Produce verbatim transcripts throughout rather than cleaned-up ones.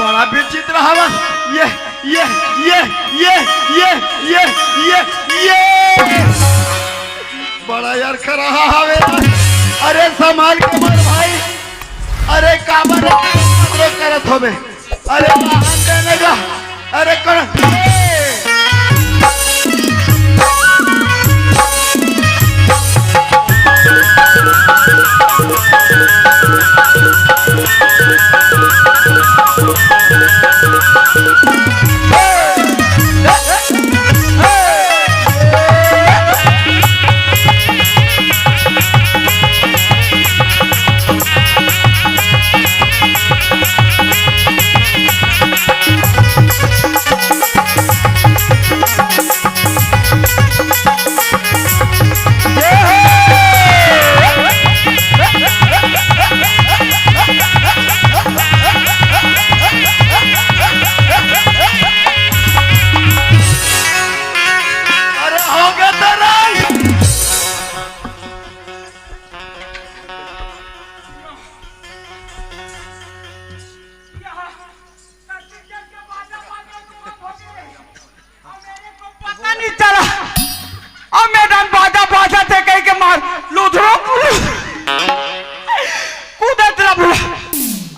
बड़ा विचित्र हवा। ये, ये, ये, ये, ये, ये, ये, ये। बड़ा यार खरा हवे। अरे संभाल के बोल भाई। अरे काबर रे करत होबे? अरे वाहन देने का। अरे कौन? अरे हो गया तेरा। पता नहीं चला। अब मैडम बाजा बाजा थे कह के मार लुधरो कूदत रहा बोला।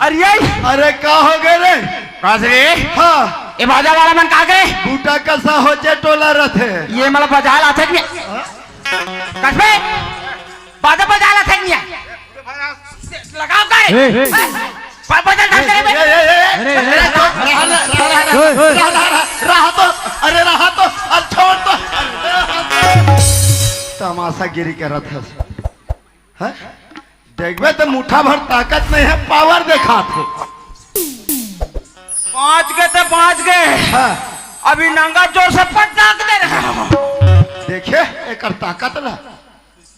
अरे यही अरे का हो गए रे? कास रे? हाँ। ये बाजा वाला मन का करे? बूटा कसा हो जे टोला रथे। ये मतलब बजा ला थे कि नहीं? कस पे? बाजा बजा ला थे कि नहीं? लगाओ का रे? ए, ए। हैं? बा-, बाजा ढंग करे बे। ए, ए, ए, ए। अरे, अरे, अरे, रहा, रहा, रहा, रहा, ओए। रहा, रहा, रहा, रहा तो, अरे रहा तो, अरे छोड़ तो, अरे रहा तो। तमाशागिरी करत हस। हैं? देखबे तो मुठा भर ताकत नहीं है, पावर देखात है। पाँच के तो पाँच के। हाँ। अभी नंगा जोर से पटक दे रहे हो। देखे, एकर ताकत ला।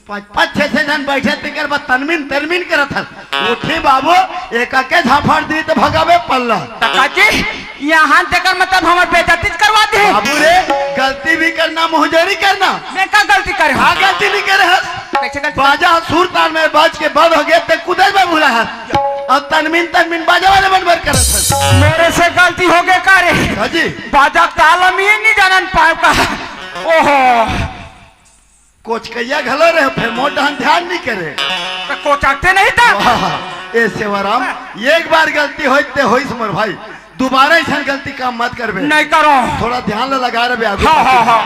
पाँच, पाँच, छह, छह जन बैठे, तेकर बाद तनमीन, तनमीन करत हस। उठी बाबू, एका के झाफड़ दी तो भगावे पल्ला। काका जी, यहाँ तेकर मतलब हमर बेइज्जती करवा दे। बाबू रे, गलती भी करना, मुहजरी करना। मैं का गलती करे हूँ? हाँ, गलती नहीं करे हस। कैसे गलती? बाजा सुर ताल में बाज के बंद हो गए, ते कुदे में भूला हस। अब तनमीन, तनमीन बाजा वाले मन बर करत हस। मेरे से गलती हो गए का रे? हाँ जी। बाजा ताल में ही नहीं जानन पाए का। ओहो। कोचकैया घलो रहे, फिर मोर डहन ध्यान नहीं करे। तो कोचाते नहीं था। वाह, ए सेवाराम, एक बार गलती होई ते होई मोर भाई, दोबारा ऐसा गलती काम मत करबे। नहीं करो। थोड़ा ध्यान लगा रहे आगू हाँ, हाँ, पाछू। हाँ।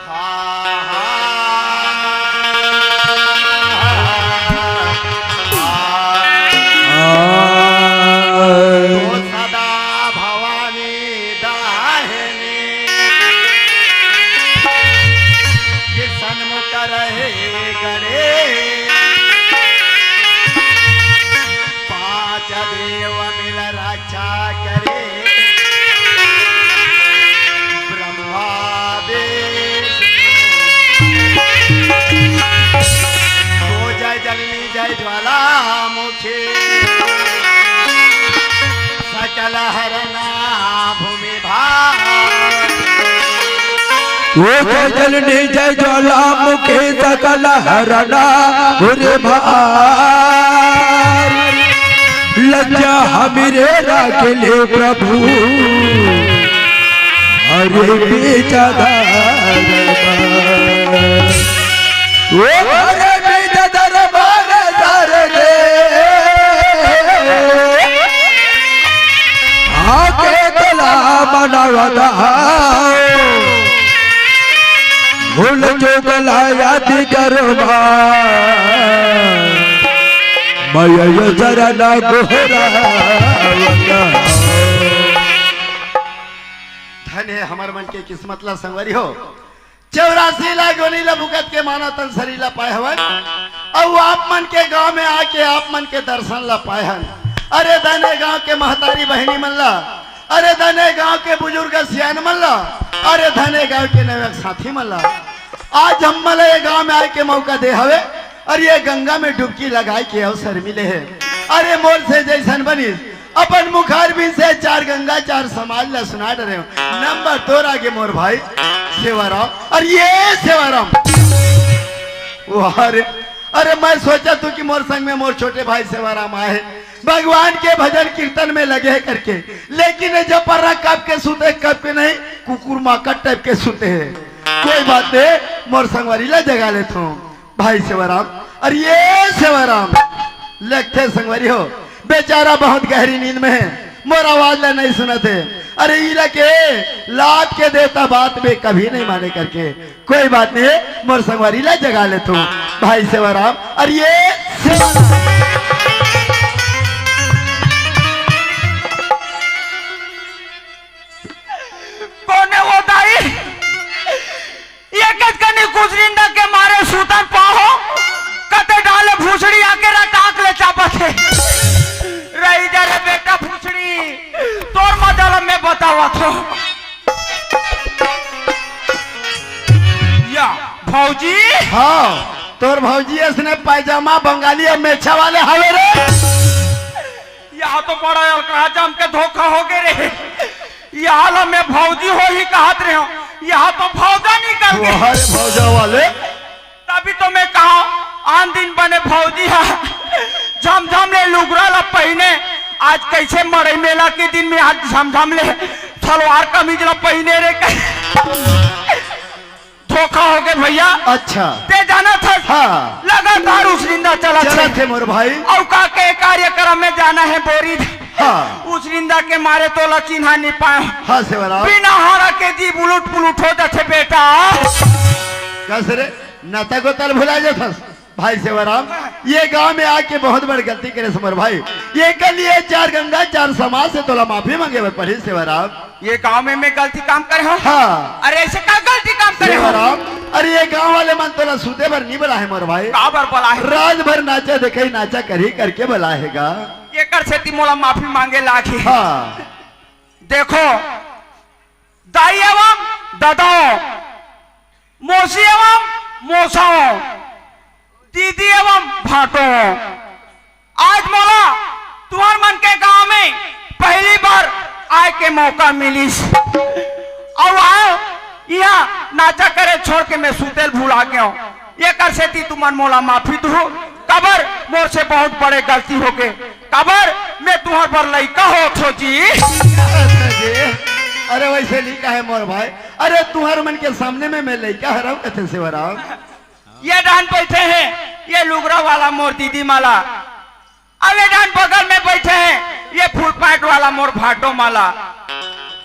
हाँ, हाँ। तो सदा भवानी दाहिनी, कि सन्मुख रहे गणेश। पांच देव मिल रक्षा करे, ब्रह्मा विष्णु। तो जय जलनी जय ज्वालामुखी, सकल हरना भूमि भार। ओ जय जलनी जय ज्वालामुखी सकल हरना उरे भार। लज्जा हमिरे राख ले प्रभु हरे बीच दरबार। ओ हरे बीच दरबार दर दे। आके तला मनावत हाव। भूल चूक ला याद करो माँ। मैं यो चरण गोहरावत हाव। धन है हमर मन के किस्मत ला संगवारी हो। चौरासी लाख योनि ला भुगत के मानव तन शरीर ला पाए हवन, अउ आप मन के गांव में आके आप मन के दर्शन ला पाए हन। अरे धन ए गांव के महतारी बहिनी मन ला, अरे धन ए गांव के बुजुर्ग सियान मन ला, अरे धन ए गांव के नवक साथी मन ला। आज हम मन ला ये गांव में आए के मौका दे हवे, अउ ये गंगा में डुबकी लगाए के अवसर मिले हे। अरे मोर से जैसन बनिस, अपन मुखारबिंद से चार गंगा चार समाज ला सुना डरे हो। नंबर तोर आगे मोर भाई सेवाराम। अरे ये सेवाराम, वाह रे। अरे मैं सोचा तू कि मोर संग में मोर छोटे भाई सेवाराम आए, भगवान के भजन कीर्तन में लगे हे करके, लेकिन ये जब पर्रा कब के सुते, कब के नहीं, कुकुर माकड़ टाइप के सुते हे। कोई बात नहीं, मोर संगवारी ला जगा लेथों। भाई सेवाराम, अरे ये सेवाराम, लगथे संगवारी हो, बेचारा बहुत गहरी नींद में हे, मोर आवाज ला नहीं सुनत हे। अरे इला के लात के देवता बात में कभी नहीं माने करके, कोई बात नहीं, मोर संगवारी ला जगा लेथों। भाई सेवाराम, अरे ये सेवाराम। कोने वो दाई? ये कतकनी कुचरिंदा के मारे सूतन पाहो, कते डाले भूसड़ी आके रटाक ले चापत हे। रही जा रे बेटा भूसड़ी, तोर मजा ल मैं बतावत हों। या भौजी। हाँ, तोर भौजी असने पैजामा बंगाली अउ मेछा वाले हवे रे। यहाँ तो बड़ा अलकहा जम के धोखा हो गे रे। यहाँ ला मैं भौजी होही कहत रहे हों, यहाँ तो भौजा निकल गे। वाह रे भौजा वाले। तभी तो मैं कहा, आन दिन बने भौजी हा झमझम ले लुगरा ला पहिने, आज कैसे मड़ई मेला के दिन में आज झमझम ले सलवार कमीज ला पहिने रे। धोखा हो गे भैया। अच्छा। ते जानत हस, हाँ। लगातार उसरिंदा चलत हे। चलत हे मोर भाई। अउ का के कार्यक्रम में जाना हे बोरी। हाँ। उसरिंदा के मारे तोला चिन्हा नहीं पाए। हाँ सेवाराम। बिना हारा के जीभ उलुट पुलुट हो जाथे बेटा। कस रे, नता गोता ल भुला जाथस। भाई सेवाराम, ये गांव में आके बहुत बड़ गलती करे हस मोर भाई। एकर लिए चार गंगा चार समाज से तोला माफी मांगे बर पड़ही सेवाराम। ये गांव में मैं गलती काम करे हों? हाँ। अरे ऐसे का गलती काम करे हों? सेवाराम, अरे ये गांव वाले मन तोला सूते बर नहीं बलाए हे मोर भाई। का बर बलाए हे? रात भर नाचा देखई, नाचा करही करके बलाए हे गा। एकर सेती मोला माफी मांगे लागही। हाँ। देखो, दाई एवं ददाओ, मौसी एवं मौसाओ, दीदी एवं भाटो, आज मोला तुहर मन के गांव में पहली बार आए के मौका मिलिस। अउ आए इहाँ नाचा करे छोड़ के मैं सुते ल भुला गेंव। एकर सेती तुमन मोला माफी दुहू, काबर मोर से बहुत बड़े गलती हो गे। काबर मैं तुहर बर लइका होत हों जी। अच्छा जी, अरे वैसे नहीं कहे मोर भाई, अरे तुहर मन के सामने में मैं लइका हरव कथे सेवाराम। ये डाहन बैठे हे, ये लुगरा वाला मोर दीदी माला। अब ये डाहन बगल में बैठे हे, ये फुल पैंट वाला मोर भाटो माला।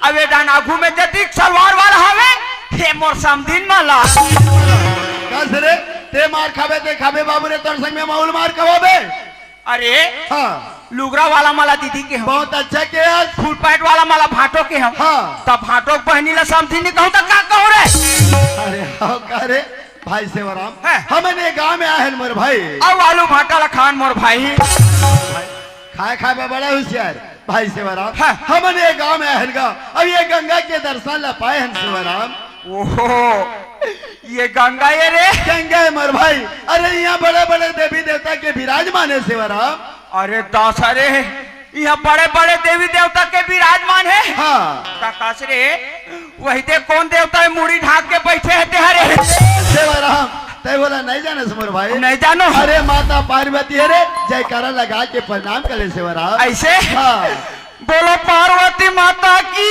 अब ये डाहन आगू में जतिक सलवार वाला हवे, हे मोर समधिन माला। कस रे, ते मार खाबे, ते खाबे बाबू रे, तोर संग में माहूल मार खवाबे। अरे, हाँ। लुगरा वाला माला दीदी के हों। बहुत अच्छा के यार। फुल पैंट वाला माला भाटो के हों। हाँ। तब भाटो के बहनी ला समधिन नहीं कहूँ त का कहूँ रे? अरे, हाँ, का रे? भाई सेवाराम, हैं। हमन ये गांव में आए हन मोर भाई। अउ आलू भाटा ला खान मोर भाई। खाए खाए में बड़ा होशियार भाई सेवाराम। हैं। हमन ये गांव में आए हन गा, अब ये गंगा के दर्शन ला पाए हन सेवाराम। ओहो, ये गंगा ये रे? गंगा हे मोर भाई। अरे इहाँ बड़े बड़े देवी देवता के विराजमान हे सेवाराम। अरे दास रे, इहाँ बड़े-बड़े देवी देवता के विराजमान हे। हाँ। त कस रे, वही दे कोन देवता हे मुड़ी ढांक के बइठे हे तेहरे? सेवाराम, तैं वोला नहीं जानस मोर भाई। नहीं जानो। अरे माता पार्वती हे रे, जयकारा लगा के प्रणाम करे सेवाराम। अइसे? हाँ। बोलो पार्वती माता की।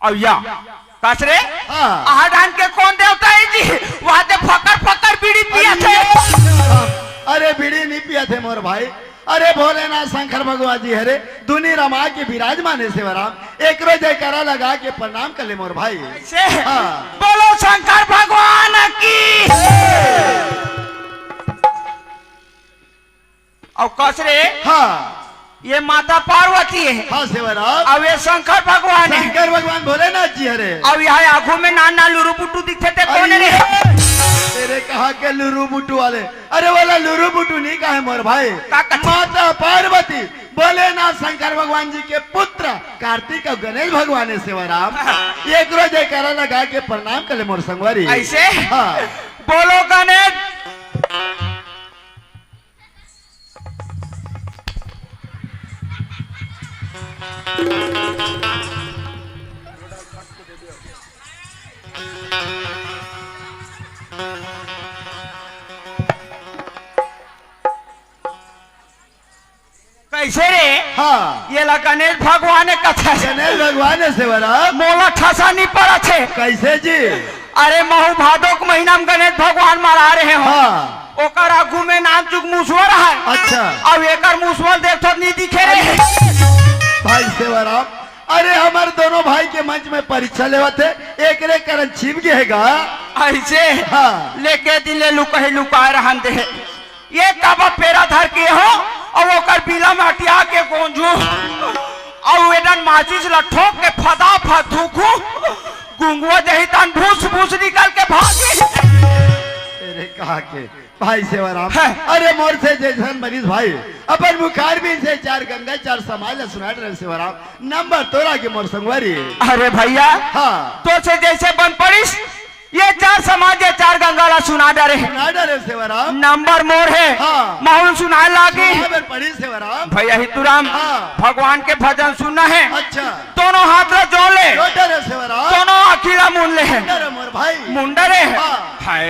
अउ या, कस रे? हाँ। आहा डाहन के कोन देवता हे जी? वहाँ ते फकर फकर बीड़ी पियाथे। अरे बीड़ी नहीं पियाथे मोर भाई। अरे भोलेनाथ शंकर भगवान जी हरे, दुनी रमा के विराजमान हे सेवाराम। एकरो जयकारा लगा के प्रणाम कर ले मोर भाई। अइसे? हाँ। बोलो शंकर भगवान की। अउ कस रे? हाँ। ये माता पार्वती हे। हाँ, सेवाराम। अउ ये शंकर भगवान हे। शंकर भगवान भोलेनाथ जी हरे। अउ यहाँ आगू में नान नान लुरु बुटू दिखथे ते कोन रे? अरे, तेरे कहाँ के लुरु बुटू वाले? अरे, वोला लुरु बुटू नहीं कहे मोर भाई। का कथे? माता पार्वती, भोलेनाथ शंकर भगवान जी के पुत्र, कार्तिक अउ गणेश भगवान हे सेवाराम। एकरो जयकारा लगा के प्रणाम कर ले मोर संगवारी। अइसे? हाँ। बोलो गणेश। कइसे रे? हाँ। ये ला गणेश भगवान हे कथे। गणेश भगवान हे सेवराम। मोला ठसा नइ पड़त हे। कइसे जी? अरे, महू भादो के महीना में गणेश भगवान मरा रहे हो। हाँ। ओकर आगू में नानचुक मुसवा रहय। अच्छा। अब एकर मुसवा देखथों त नइ दिखे रे। भाई सेवराम, अरे, हमर दोनों भाई के मंच में परीक्षा लेवत हे, एकरे करन छिप गे हे गा। अइसे? हाँ। लेके दिन ले लुकाही लुकाए रहन दे। ये काबर पेरा धर के हो, अउ ओकर बीला में अटिया के गोंजू, अउ एडन माचिस ला ठोक के फदा फद थूकू, गुंगवा जही तन भूस भूस निकल के भागी। तेरे कहा के भाई सेवाराम, हैं? अरे मोर से जइसन मरीज भाई, अपन मुखार भी से चार गंगा चार समाज ला सुना डरे सेवाराम, नंबर तोर आगे मोर संगवारी। अरे भइया, हाँ। तोर से जइसे बन पड़िस, ये चार समाज, ये चार गंगा ला सुना डरे। सुना डरे सेवाराम। नंबर मोर हे। हाँ। महू ल सुनाए लागी। सुनाए बर पड़ी सेवाराम। भइया हितुराम, हाँ। भगवान के भजन सुनना हे। अच्छा। दोनों हाथ ला जोड़ ले। जोड़ डरे सेवाराम। दोनों आँखी ला मूंद ले। मुंडा रे मोर भाई। मुंडा रे। हाँ। हाय।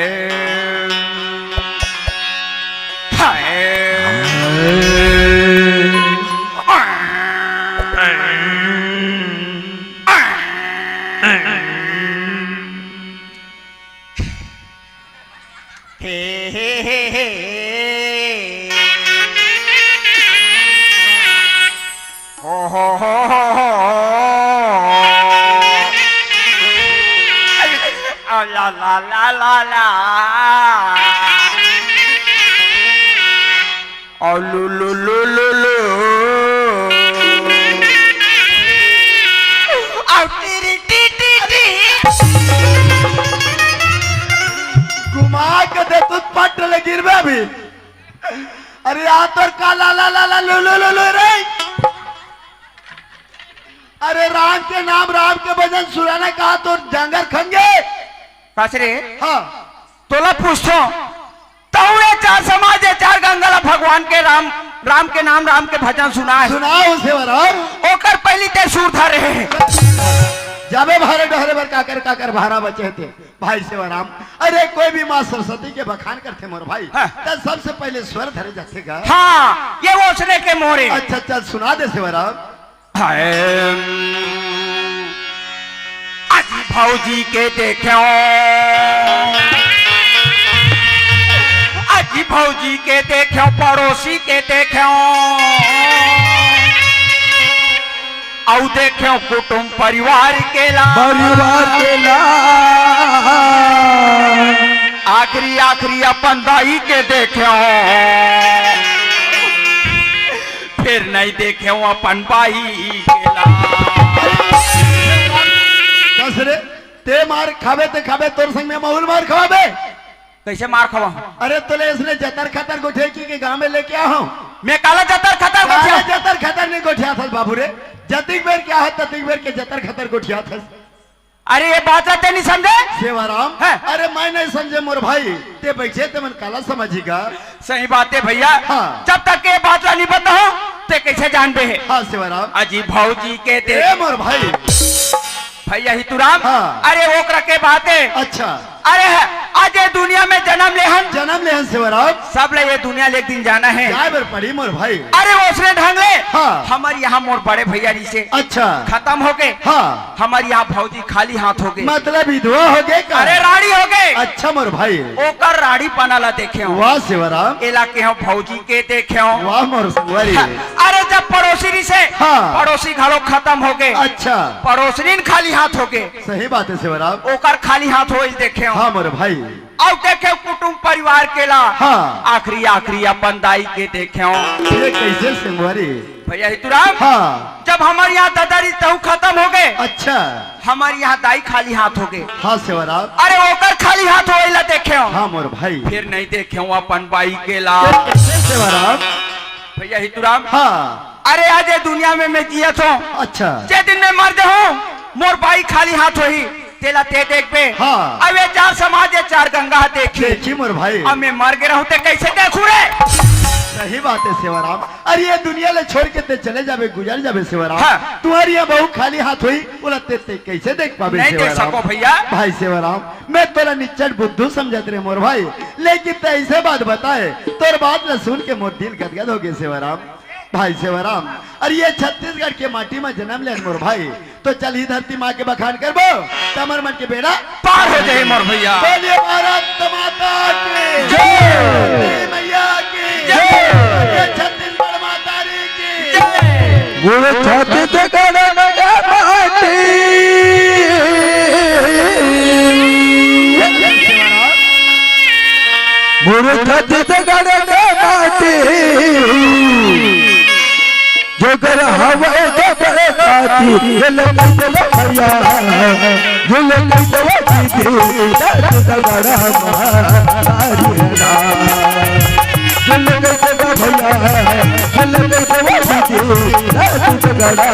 हाय। हे, हे, हे, हे। हो, हो, हो, हो, हो। आ, ला, ला, ला, ला, ला। अउ लू, लू, लू, लू, लू। अउ टीरी, टी, टी, टी। घुमा के दे तू पट ले गिरबे अभी। अरे आ तोर का ला, ला, ला, ला, लू, लू, लू, लू रे। अरे राम के नाम, राम के भजन सुनाना कहा तोर जांगर खंगे। कस रे? हाँ। तोला पूछथों, तहूँ ये चार समाज, ये चार गंगा ला भगवान के राम, राम के नाम, राम के भजन सुनाए। सुनाओ सेवाराम। ओकर पहिली ते सुर धरे हे। जाबे भारे डहरे बर काकर, काकर भारा बचे हे ते। भाई सेवाराम, अरे कोई भी माँ सरस्वती के बखान करथे मोर भाई, हाँ। त सबसे पहिले स्वर धरे जाथे गा। हाँ, ये ओसने के मोरे। अच्छा, चल सुना दे सेवाराम। हाय। अजी भौजी के देखेंव, अजी भौजी के देखेंव, पड़ोसी के देखेंव, अउ देखेंव कुटुम परिवार के ला, परिवार के ला। आखिरी, आखिरी अपन दाई के देखेंव। फेर नइ देखेंव अपन बाई के ला। कस रे, ते मार खाबे ते खाबे, तोर संग में महू ल मार खवाबे। कइसे मार खवाहूँ? अरे तोले इसने जतर खतर गोठिया के गाँव में लेके आए हँव। मैं काला जतर खतर काला गोठिया? जतर खतर नइ गोठियाथस बाबू रे, जतिक बेर के आहस ततिक बेर के जतर खतर गोठियाथस। अरे ये बात ला ते नइ समझे? सेवाराम, हैं? अरे मैं नइ समझे मोर भाई, ते बइठे ते मन काला समझही गा। सही बात हे भइया। हाँ। जब तक ये बात ला नइ बताहूँ, ते कइसे जानबे हे? हाँ सेवाराम। अजी भौजी के दे ए मोर भाई। भइया हितुराम। हाँ। अरे ओकरा के बात हे। अच्छा। अरे आज ये दुनिया में जनम लेहन। जनम लेहन सेवाराम। सब ला ये दुनिया ले एक दिन जाना हे। जाए बर पड़ी मोर भाई। अरे ओसने ढंग ले। हाँ। हमर यहाँ मोर बड़े भइया जी से अच्छा। खतम होगे। हाँ। हमर यहाँ भौजी खाली हाथ होगे। मतलब विधवा होगे का? अरे राड़ी होगे। अच्छा मोर भाई। ओकर राड़ीपना ला देखेंव। वाह सेवाराम। एला केहेंव भौजी के देखेंव। वाह मोर संगवारी। अरे जब पड़ोसी रहिसे, हाँ। पड़ोसी घलो खतम होगे। अच्छा। पड़ोसनीन खाली हाथ होगे। सही बात हे सेवाराम। ओकर खाली हाथ होइस देखेंव। हाँ मोर भाई। अउ देखेंव कुटुम परिवार के ला। हाँ। आखिरी, आखिरी अपन दाई के देखेंव। ये कइसे संगवारी? भइया हितुराम, हाँ। जब हमर यहाँ ददा रहिस तहूँ खतम होगे। अच्छा। हमर यहाँ दाई खाली हाथ होगे। हाँ सेवाराम। अरे ओकर खाली हाथ होए ला देखेंव। हाँ मोर भाई। फेर नइ देखेंव अपन बाई के ला। कइसे सेवाराम? भइया हितुराम। हाँ। अरे आज ये दुनिया में मैं जियत हँव। अच्छा। जे दिन मैं मर जाहूँ, मोर बाई खाली हाथ होही, तेला ते देखबे। हाँ। अब ये चार समाज, ये चार गंगा ह देखही। देखही मोर भाई। अब मैं मर गे रहूँ ते कइसे देखहूँ रे? सही बात हे सेवाराम। अरे ये दुनिया ले छोड़ के ते चले जाबे, गुजर जाबे सेवाराम। हाँ। तुँहर यहाँ बहू खाली हाथ होही, ओला ते, ते कइसे देख पाबे सेवाराम? नइ देख सकँव भइया। भाई सेवाराम, मैं तोला निच्चट बुद्धू समझत रहेंव मोर भाई, लेकिन ते अइसे बात बताए, तोर बात ला सुन के मोर दिल गदगद होगे सेवाराम। भाई सेवाराम, अरे ये छत्तीसगढ़ के माटी में जन्म लेन मोर भाई, तो चल ही धरती माँ के बखान करबो, त हमर मन के बेड़ा पार हो जाए मोर भैया। बोलिए भारत माता की जय। धरती मैया की जय। बोलिए छत्तीसगढ़ माता री की जय। गुरु छत्तीसगढ़ के माटी। मोर छत्तीसगढ़ के माटी, जेकर हवय जबर काटी, ये ले कहि देवो भैया, ये ले कहि देवो दीदी, छत्तीसगढ़ महाराज है ना। ये ले कहि देवो भैया, ये ले कहि देवो दीदी, छत्तीसगढ़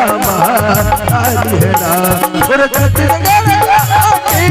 महाराज है ना। मोर छत्तीसगढ़ के माटी।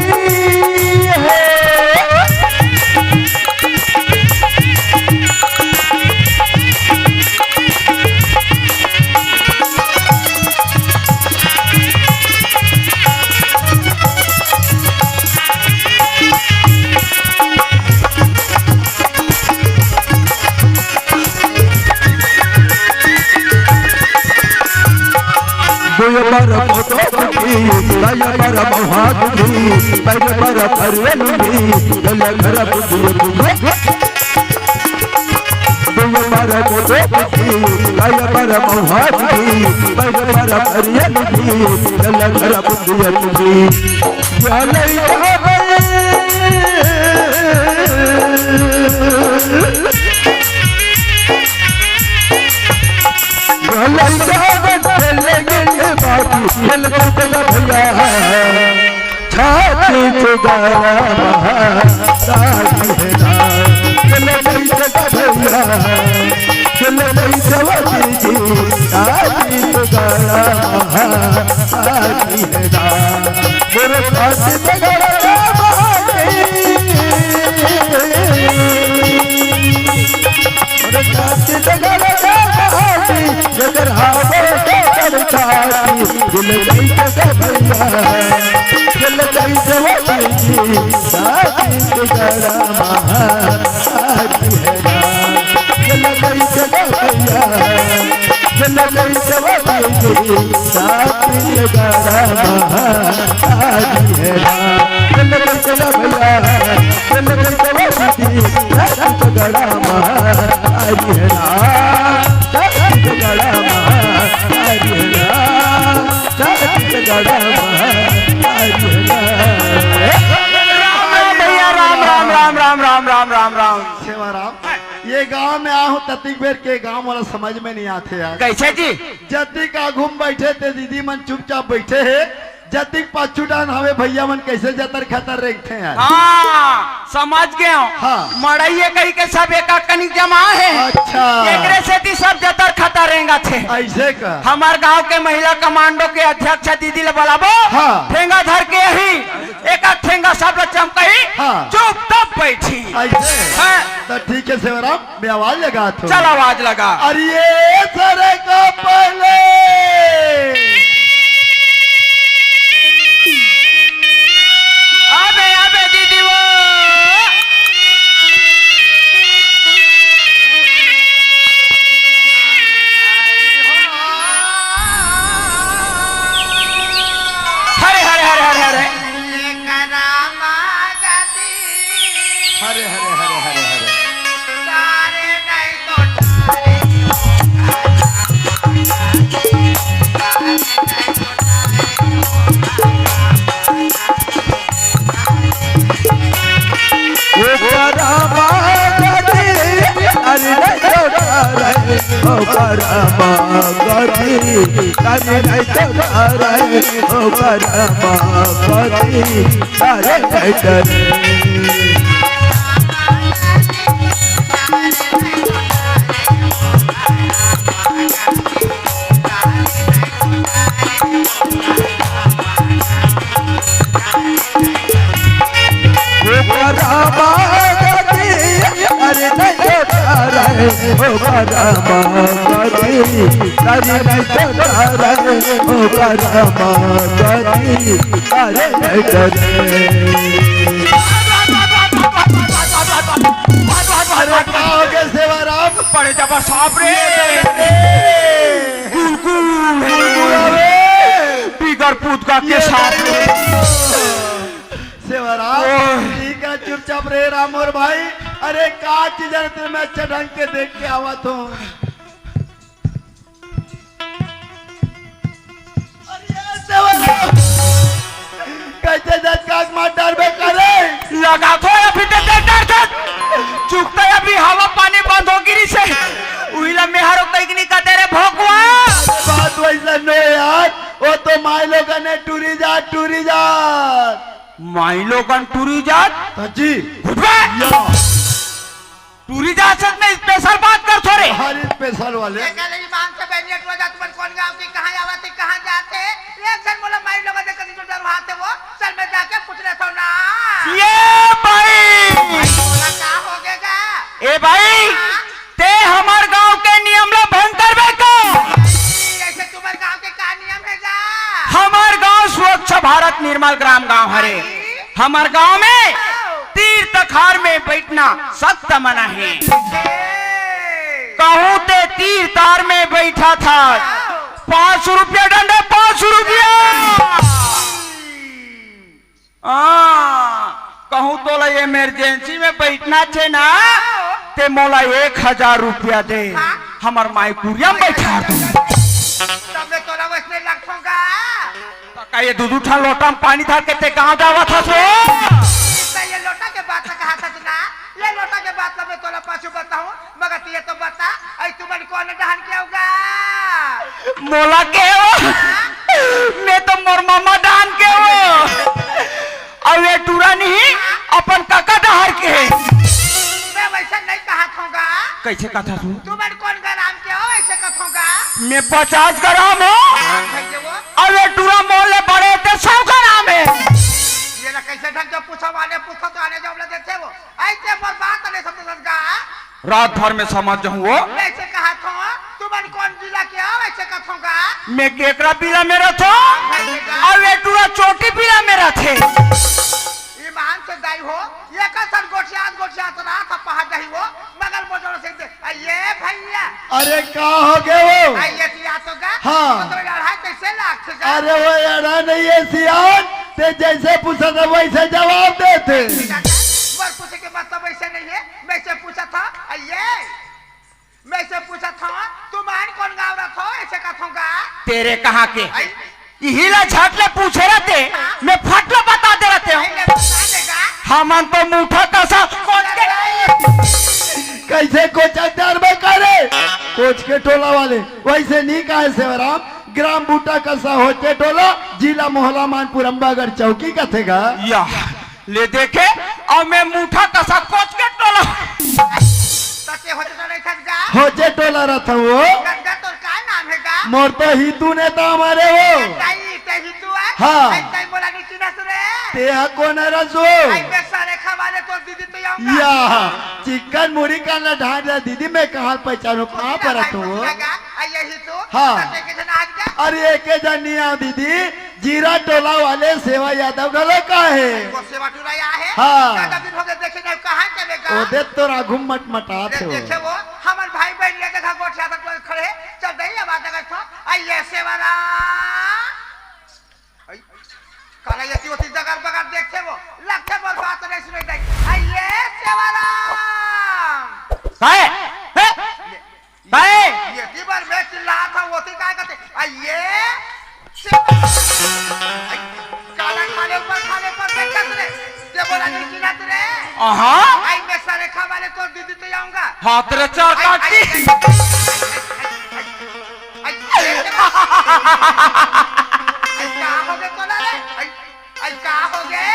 राम राम भैया, राम, राम, राम, राम, राम, राम, राम, राम। सेवाराम, ये गांव में आहूं ततिक बेर के गांव वाला समझ में नहीं आथे यार। कैसे जी? जतिक आगू में बैठे ते दीदी मन चुपचाप बैठे हे, जतिक पाछू डान हवे भैया मन कैसे जतर खतर रेंगथे यार। हाँ, समझ गए हो। हाँ। मड़ई हे कहि के सब एक कनिक जमा हे। अच्छा। एकरे सेती सब जतर खतर रेंगथे। ऐसे का? हमार गांव के महिला कमांडो के अध्यक्ष दीदी ले बुलाबो। हाँ। ठेंगा धर के ही एक ठेंगा सब ल चमकही, हाँ। चुप तब बैठी। ऐसे? हाँ। तो ठीक है सेवाराम, मैं आवाज लगात हूँ। चल आवाज लगा। अरे ये सरे का पहले। अबे, अबे दीदी वो। गति, तारी नहीं तो तारे, ओ परमा गति, तारे नहीं डरे। ओ परमा गति, अरे नहीं तो तारे, ओ परमा गति, तारी नहीं तो तारे, ओ परमा गति, तारे नहीं डरे। अरे का हो गया सेवाराम? पड़े जबर सांप रे। गुलगुल, गुलगुल रे। बिगर पूत का के सांप रे। सेवाराम, ओह। ठीक है, चुपचाप रे राम और भाई। अरे का चीज है, तेरे मैं अच्छा ढंग के देख के आवत हूँ। अरे सेवाराम, कैसे जज काक मार डारबे करे? लगा तो या फिर देख डर था। चुकता या भी हवा पानी बंद हो गिरी से। उहिला मेहरो कहीं नहीं कहते रे भोकवा। बात वैसा नो यार, वो तो माई लोगन ने टूरी जात, टूरी जात। माई लोगन टूरी जात? हाँ जी। उठ बे। या। टूरी जात से मैं स्पेशल बात कर थोरे। हर स्पेशल वाले। एकर ईमान से बैरियत हो जात, मन कौन गाँव की, कहाँ आवत है, कहाँ जाते? एक जन बोला, "माई लोगन ने कभी तो डर हाथ है वो, चल मैं जाके पूछ लेता हूँ ना।" ये भाई। भाई बोला, "का हो गया?" ए भाई, हाँ? ते हमर गांव के नियम ला भंग करबे का? ऐसे तुम्हारे गांव के का नियम है गा? हमर गांव स्वच्छ भारत निर्मल ग्राम गांव हरे। आई? हमर गांव में तीर तखार में बैठना सख्त मना है। ए। कहूं ते तीर तार में बैठा था, आओ। पाँच सौ रुपया डंडा, पाँच सौ रुपया। हाँ, कहूँ तोला इमरजेंसी में बैठना छे ना, ते मोला एक हजार रुपया दे, हाँ? हमर माई कुरिया में बैठा दूँ। तब मैं तोला वैसने लगथों गा। त का ये दू दू ठन लोटा में पानी धर के ते गाँव जावत हस ओ? त ये लोटा के बात ला कहा था ना, ये लोटा के बात ला मैं तोला पाछू बताऊँ। मगर तैं ये तो बता, अई तुमन कोन डहन के हव गा? मोला के हो? हाँ? मैं तो मोर ममा डहन के हो। अउ ये टूरा नहीं, हाँ? अपन कका डहर के। मैं वैसा नहीं कहत हूँ गा। कैसे कहत हस तू? तुमन कोन ग्राम के हो, ऐसे कहत हूँ गा। मैं पचास ग्राम हो। हाँ, भैया वो। अउ ये टूरा मोर ले बड़े ते सौ ग्राम है। ये ला कैसे ढंग से पूछो, आने पूछो तो आने जवाब ला देते वो। अई ते मोर बात नहीं समझत गा। रात भर में समझ जाहूँ वो। वैसे कहत हो, तुमन कोन जिला के हो, वैसे कहत हो गा। मैं केकरा बिला में रथों, अउ ये टूरा चोटी बिला में रथे। ईमान से दाई हो, ये कसन गोठियात गोठियात रहा था पहाड़ दही वो, मगर मोजोड़ से दे, अई ये भैया। अरे का हो गए वो? अई ये सिया तो गा, हाँ। तो लड़ाई कैसे लाग से गा? अरे वो लड़ा नहीं है सियान, ते जैसे पूछा था वैसे जवाब देते। बर पूछे के मतलब ऐसे नहीं है। मैं से पूछा था, अई ये, मैं से पूछा था, तुमन कोन गाँव रथो, ऐसे कथों गा। तेरे कहाँ के? अई? इही ला झट ले पूछे रहते, हाँ। मैं फट ले बता दे रहते हूँ। अई ले बता देगा। हमन तो मुठा कसा कोच के। कैसे कोचक डर में करे? कोच के टोला वाले, वैसे नहीं कहे सेवाराम, ग्राम बूटा कसा होचे टोला, जिला मोहला मानपुर अम्बागढ़ चौकी कथे गा। या। ले देखे, अउ मैं मुठा कसा कोच के टोला। तते होचे तो नहीं थक जा। होचे टोला रथों वो। गंगा तोर का नाम है गा? मोर तो हितू नेता हमारे वो। ताई, ते हितू है? हाँ। ताई, ताई बोला नहीं चिन्हस रे। ते हा कोन रसो? अई मैं सारे खवाले तोर दीदी तो आऊंगा। या, चिकन मुड़ी का ना ढांढ रहा दीदी, मैं कहाँ पहचानूं, कहाँ पर रथों वो? अई ये हितू। हाँ। तते के जना आज का? अरे एक जन नहीं आओ दीदी, जीरा टोला वाले सेवा यादव घलो का हे? वो सेवा टूरा या हे? हाँ। ज्यादा दिन हो गए देखे नहीं, कहाँ चले गा? ओ दे तोर आगू मटमटात हे वो। देखे वो, हमर भाई बहन ये देखा गोठिया तक कोई खड़े, चल दे ये बात अगर तो, अई ये सेवाराम। अई, काला ये ती होती जगर बगर देखते वो, लगते बोल बात नहीं सुने दे। अई ये सेवाराम। काय? हे? ये बे! ये की बार मैं चिल्ला था, वो थी काय कहते? आ, ये? काला खाले ऊपर, खाले ऊपर बैठ जाते रे। ये बोला नहीं चिल्लाते रे। आहा। अई मैं सारे खा वाले तोर दीदी तो आऊंगा। हाथ रे चार अई, काटी। अई, अई, अई, अई, अई। अई का हो गे तोला रे? अई, अई का हो गे?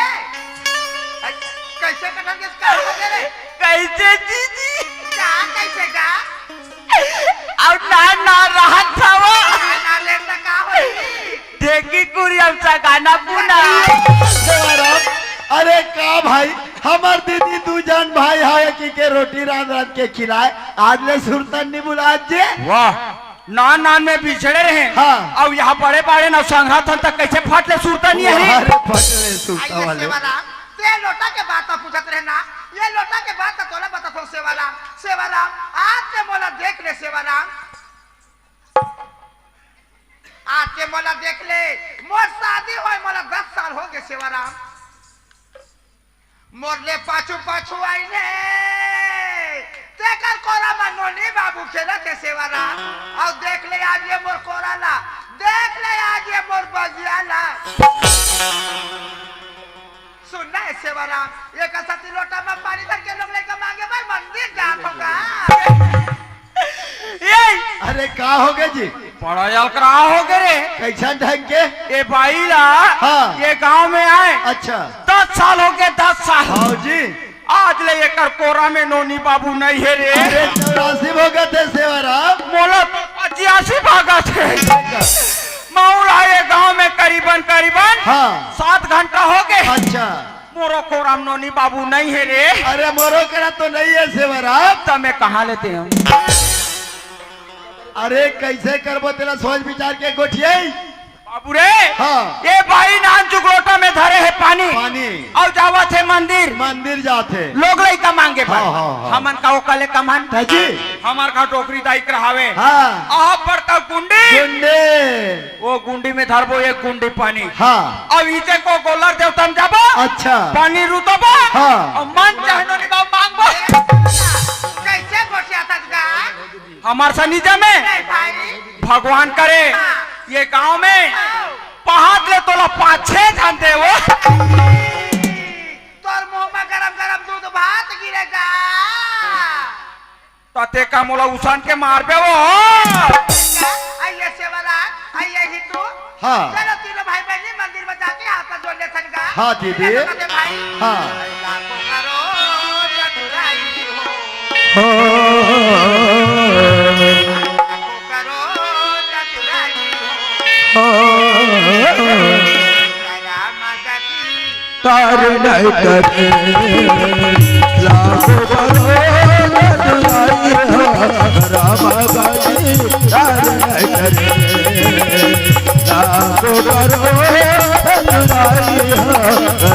अई, कैसे कटल गे? का हो गे रे? कैसे दीदी? का कैसे का? अउ ना, ना रहत हवा। ना, ना ले त का होई? ढेकी कुरी अउ सगाना पुना। सेवाराम, अरे का भाई, हमर दीदी दू जन भाई हा, एकी के रोटी रांध रांध के खिलाए, आज ले सुरतन नी बुलात जे। वाह, नान नान में बिछड़े रहे। हाँ। अउ यहाँ बड़े बाड़े न संघरा थन तक कैसे फट ले सुरतन ये है? अरे फट ले सुरता आइए वाले। सेवाराम, ते लोटा के बात पूछत रहे ना, ये लोटा के बात तोला बतात हों सेवाराम। सेवाराम, आज के मोला देख ले सेवाराम। आज के मोला देख ले, मोर शादी होय मोला दस साल हो गे सेवाराम। मोर ले पाछू पाछू आइने, तेकर कोरा म नोनी बाबू खेलत हे सेवाराम। अउ देख ले आज ये मोर कोरा ला, देख ले आज ये मोर बगिया ला। सुन ना ए सेवाराम, एक साथी लोटा म पानी धर के लोग लइका मांगे बर मंदिर जात होगा। ए! अरे का हो गे जी? बड़ा अलकरा हो गे रे। कैसन ढंग के? ए बाई ला, हाँ। ये गांव में आए। अच्छा। दस साल हो गे, दस साल। हाँ जी। आज ले एकर कोरा में नोनी बाबू नहीं हे रे। अरे चौरासी भोगत हे सेवाराम। मोला पचासी भागत हे। मौला ये गांव में करीबन करीबन हाँ। सात घंटा हो गे। अच्छा। मोरो कोरा में नोनी बाबू नहीं हे रे। अरे मोरो करा तो नहीं हे सेवाराम। त मैं कहाँ ले देहूं? अरे कैसे करबो तेला सोच विचार के गोठियाई। बाबू रे, हाँ। ये बाई नानचुक लोटा में धरे हे पानी। पानी। अउ जावत हे मंदिर। मंदिर जात हे। लोग लइका मांगे बर। हाँ, हाँ, हाँ। हमन का ओकर ले कमन? ताजी। हमर का डोकरी दाई करावे। हाँ। अहा बड़का गुंडी। गुंडी। वो गुंडी में धरबो एक गुंडी पानी। हाँ। अब इते को गोलर देवता में जाबो। अच्छा। पानी रुतबो। हाँ। अउ मन चाहे नोनी बाबू मांगबो। कैसे गोठियाथस गा? हमर सनीजा में नहीं भाई। भगवान करे हाँ। ये गांव में हाँ। पहाड़ ले तोला पाँच छह झन देवो। तोर मुंह में गरम गरम दूध भात गिरेगा। त ते का मोला उसान के मारबे वो। आइए सेवालाल, आइए ही तू। हाँ। चलो तीनों भाई बहनी मंदिर में जाके हाथ जोड़ ले थन का। हाँ दीदी। ले थन का भाई। हाँ। लाखों करोड़ चतुराई हो। हो। लाखों करोड़ चतुराई हो। हो। राम गति तार नहीं करे, लाखों करोड़ दुराई हो, राम गति तार नहीं करे, लाखों करोड़ दुराई हो,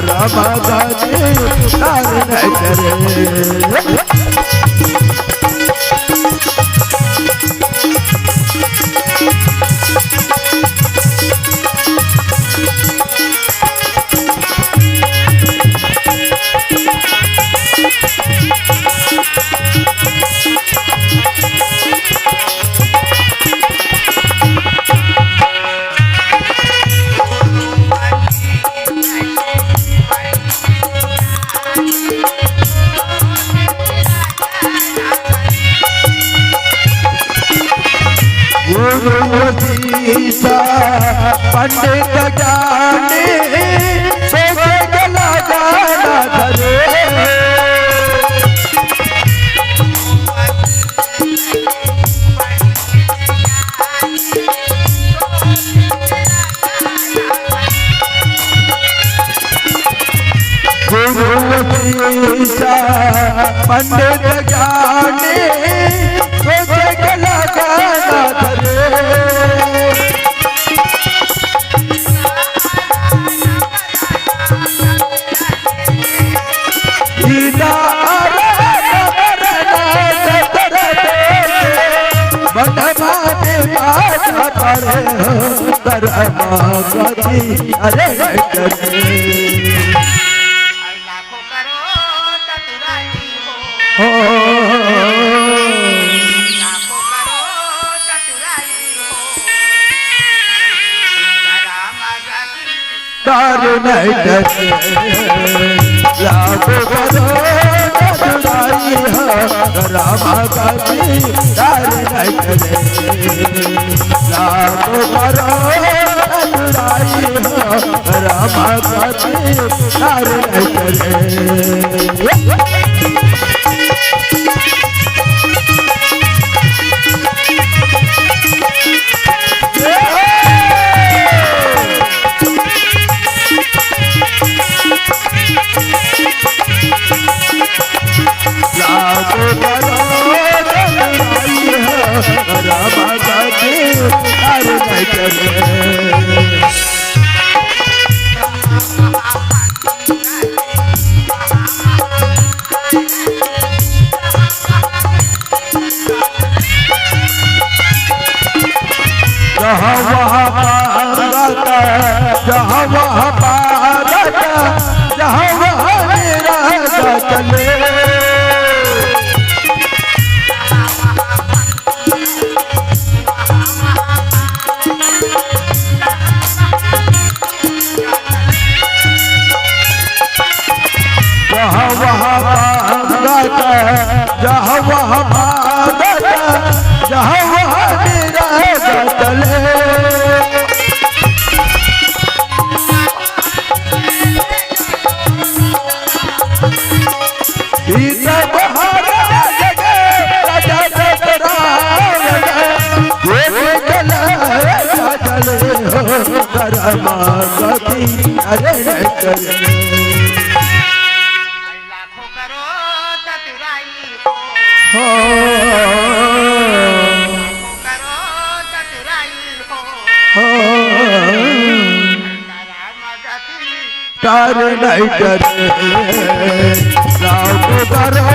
राम गति तार नहीं करे। गुरु शीशा पंडित ज्ञानी, सोचे के लगाना धरे। गुरु शीशा पंडित ज्ञानी, सोचे के लगाना धरे। अरे लाखों करोड़ चतुराई हो। हो। लाखों करोड़ चतुराई हो। राम गति तार नहीं करे, लाखों करोड़ चतुराई हो, राम गति तार नहीं करे, लाखों करो चतुराई हो, रामा गति तार नहीं करे। जहाँ वहाँ पारत, जहाँ वहाँ पारत, जहाँ वहाँ निरत चले। जहाँ वहाँ पारत, जहाँ वहाँ पारत, जहाँ वहाँ निरत चले। ई सब हर जगह राजा दशरथ, गोकुल राजा चले हो, करमा गति अरे नहीं करे। लाखों करो चतुराई हो। हो। लाखों करो चतुराई हो। हो। राम गति तार नहीं करे। लाखों करो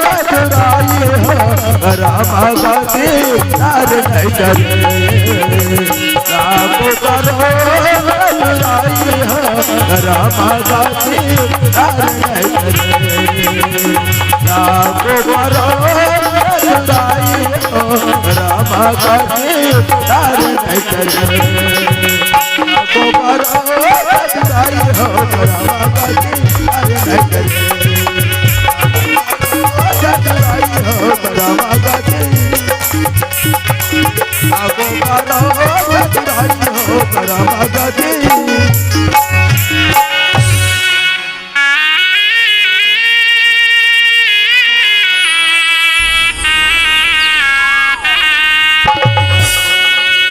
चतुराई हो, राम गति तार नहीं करे। लाखों करो चतुराई हो, रामा गति तार नहीं करे। लाखों करो चतुराई हो, रामा गति तार नहीं करे। लाखों करो चतुराई हो, रामा गति तार नहीं करे। चतुराई हो, रामा गति। लाखों करो चतुराई हो, रामा गति